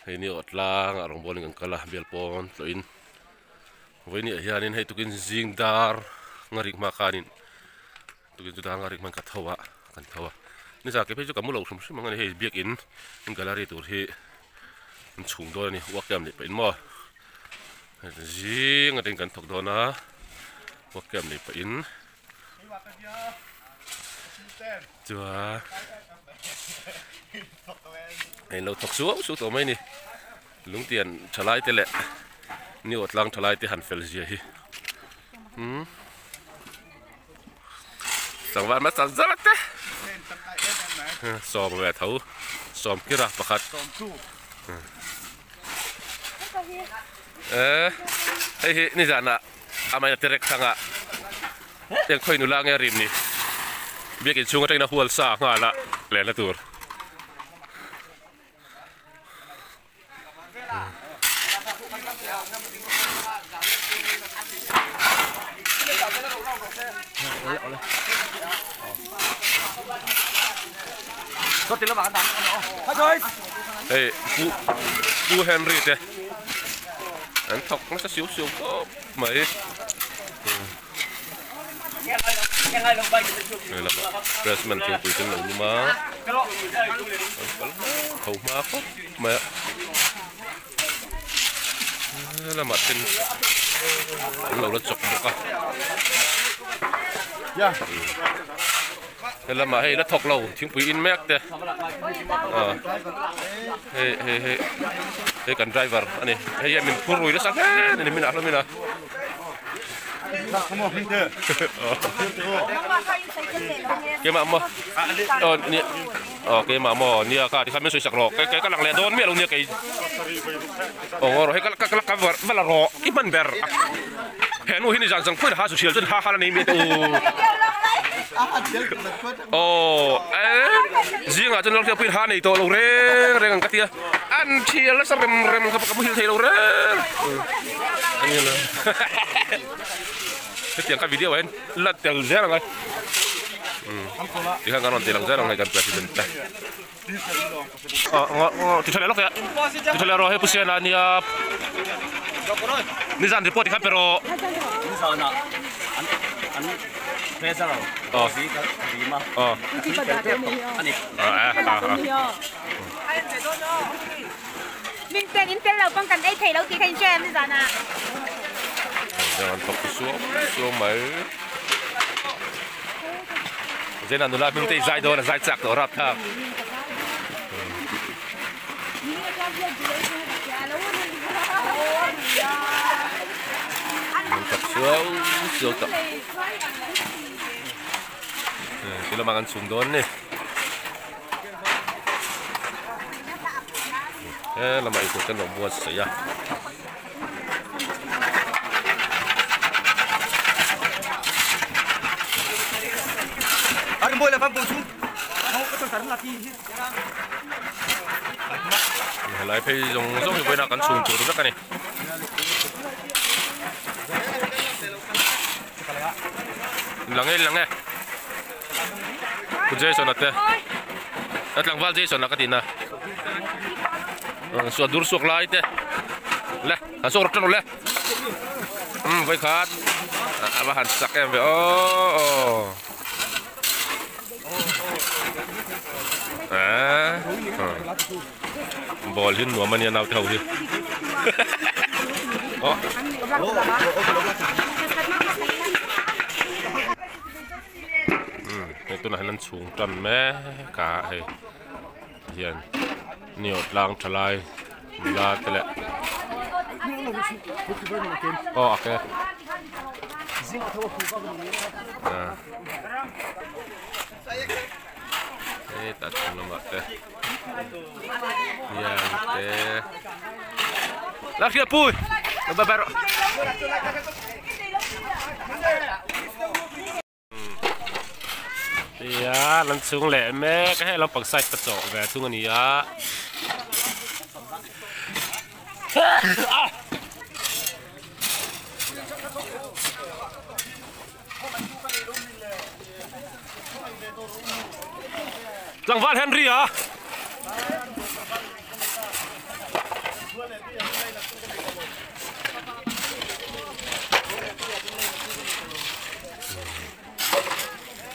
Hei ni aw tlang ah rawng bawlin kan kal a bial pawn tlawh in vawiin ah hianin hei tukin zing dar ngarik hma khanin tukin chu dar ngarik hman ka tho a kan tho a nizan ke phei chu ka mu lo hrim hrim ang a ni hei biakin gallery tur hi an chhung dawn a ni uak te am leh pah in maw zing atangin kan thawk dawn a uak te am leh pah in. Chuan hei lo thawk suau suau tawh mai a ni lungtian thalai te leh ni aw tlang thalai te han fel zia hi umm tlangval hmasa zar te sawm ve tho sawm kira pakhat eh hei hi nizanah. Amah in a terek thlang a, eng khawi nula nge a rim ni? Biakin chhung atangin a hual sa nghal a lenna tur. Hei Pu Pu Henry te an thawk nasa siu siu khawp mai hei lamah pressman thingpui te an lo lum a an kal tho hma khawp mai a helamah ten an lo la chawk bawk a helamah hei la thawk lo thingpui in mek te ah hei hei hei hei kan driver a ni hei hian min phur rui nasa hle a ni minah hlawmin a keimah maw aw nia aw keimah maw nia kha tikhan min sawi sak rawh kei ka lang leh dawn miah lo nia kei aw ngaw rawh hei ka ka ka va la rawh i hman ber He nu hi ni zan zang pawhin ha suhrial chuan ha ha la nei mi te u. Aw eh zingah chuan lalhriat pawhin ha nei tawh lo reng reng ang ka tia. An thial nasa rem rem kha ka muhil thei lo reng. Ani lo. Hetiang ka video ah hian la tel zel ang a. Tikhan kan rawn ti lang zel ang hei kan president te. Ti tha leh lawk e ti tha leh rawh hei pu Siana ania nizan report ti khan pe rawh nizan ah an an treasurer zi ka rim a a thil fel tep tawh ani Min ten in tel lo pawn kan ei thei lo tih kha in hria em nizan ah an thawk suau suau mai. Zena nula hming te i zai dawn a zai chak tawh rap thlak. An tak suau suau tak. Ti lamah kan chhum dawn ni. He lamah eitur te an lo buatsaih a. Helai phei zawng zawng hi vawiinah kan chhung tur vek a ni. Lang e lang e Pu Jason a te a tlangval Jason a ka tihna suah dur suak lai te le han suak rawk tan rawh le umm vawikhat a va han chak em ve aw aw ball hi nuam a nia naute ho hi aw. Hei tunah hian an chhung tan mek a hei hian ni awh tlang tha lai nula te leh aw a ke hetah chung lamah te hian te la hriat pui bye bye rawh. Tia lan chung leh mek a hei lampang side ka chawh ve thung a ni a. Tlangval Henry a.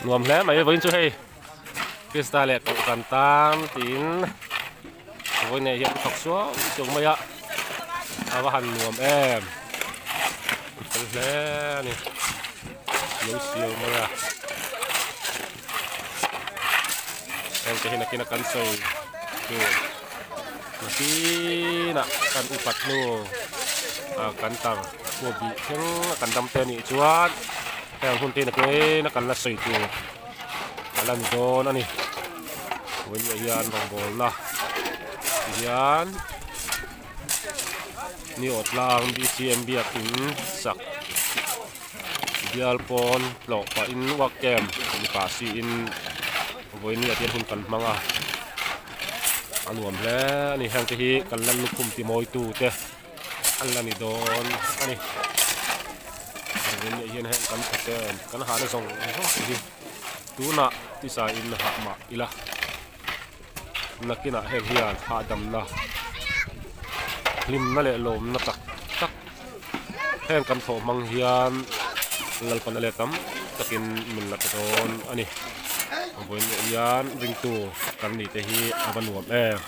Nuam hle mai vawiin chu hei Krista leh kohhran tan tiin vawiin ah hian thawk suau suau mai a a va han nuam em a fel hle a ni lo siau mai a heng te hi nakin a kan sawi tur nakinah kan upat hnu ah kan tar pawh bih thleng a kan dam te a nih chuan. Heng hun te nakin a kan la sawi tur a la ni dawn a ni. Vawiin hian rawngbawlna ti hian ni awt tlang BCM biakin sak bial pawn tlawh pahin work camp mipa siin vawiin ah hian hun kan hmang a a nuam hle a ni. Heng te hi kan la lukhum ti mawitu te. An la ni dawn a ni. Engvin leh hian heng kan thawk em kan hahna zawng zawng te hi tunah tisa in hah mah ila nakinah heng hian hahdamna hlimna leh lawmna tak tak heng kan thawh hmang hian Lalpana leh tam takin min la pe dawn a ni. Vawiin leh hian ringtu kan nih te hi a va nuam em.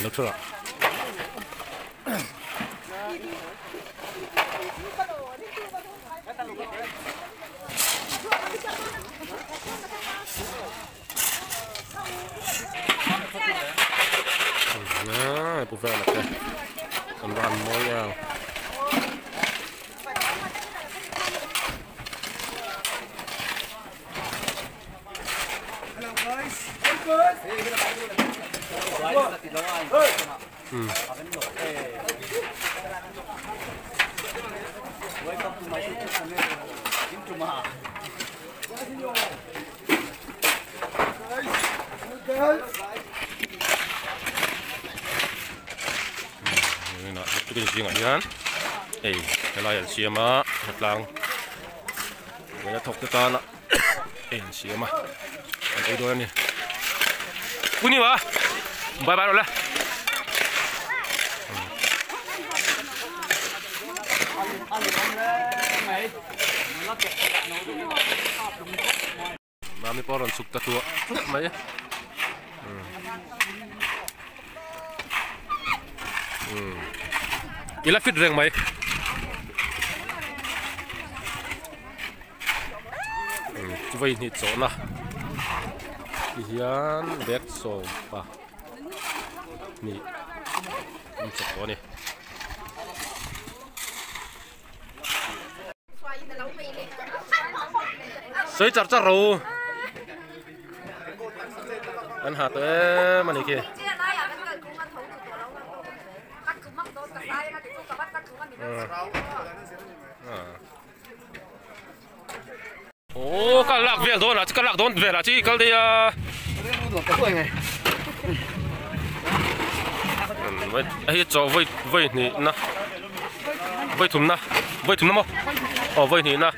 Lo thu rawh. Pu vela te an va han mawi em. Zingah hian hei helai an siam a hnatlang thawk te tana ei an siam a an ei dawn a ni puni wa bye bye rawh le mami pawh a rawn chhuk ta tuah tuah mai i la fit reng mai. Vei hnih chawhna ti hian bag sawm pa hnih an chawp tawh a ni. Sawi char char ro an ha tawh em a ni khi. Aw ka lak vel dawn ah ka lak dawn vel ah chi kal daih a hei chaw vawi vawi hnih na vawi thum na vawi thum na maw aw vawi hnih na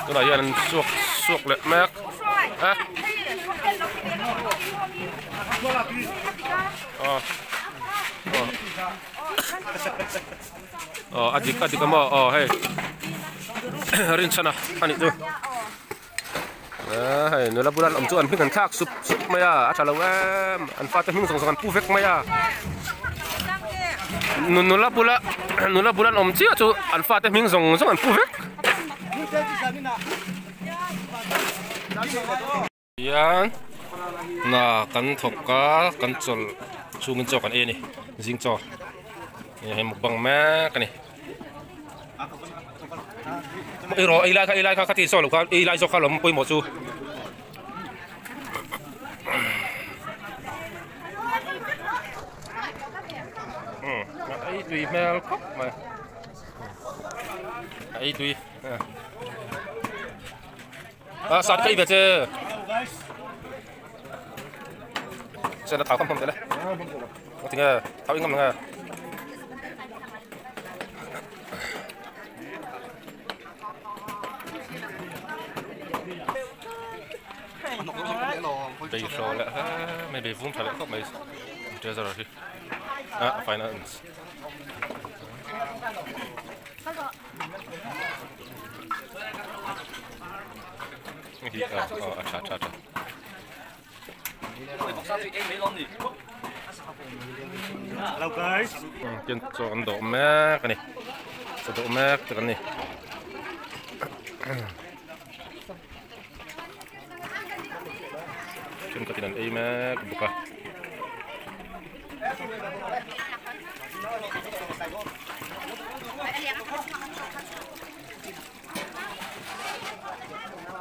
tunah hian an suak suak leh mek a aw aw a dik a dik a maw aw hei rinchhana a nih chu ah hei nula bula an awm chu an hming an thlak sup sup mai a a tha lo em an fate hming zawng zawng an pu vek mai a nula bula nula bula an awm chiah chu an fate hming zawng zawng an pu vek. Hian hna kan thawk a kan chawlh chhungin chaw kan ei a ni zing chaw hei mukbang mek a ni ei rawh ei lai kha ei lai kha ka ti saw lo kha ei lai zawk kha lawm pawimawh chu. Ei tui hmel khawp mai ei tui. A sat kai ve che. Che na thau kham kham te le. Có tinge thau ingam nge. Bei hraw leh hle mai bei vung tha leh khawp mai treasurer hi ah finance hi ah a tha tha tha. Hello guys. Tian chaw an dawh mek a ni chaw dawh mek tak an ni. Thenkhatin an ei mek bawk a.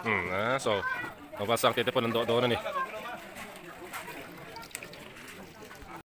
Umm a saw Nova Sangte te pawn an dawh dawn a ni.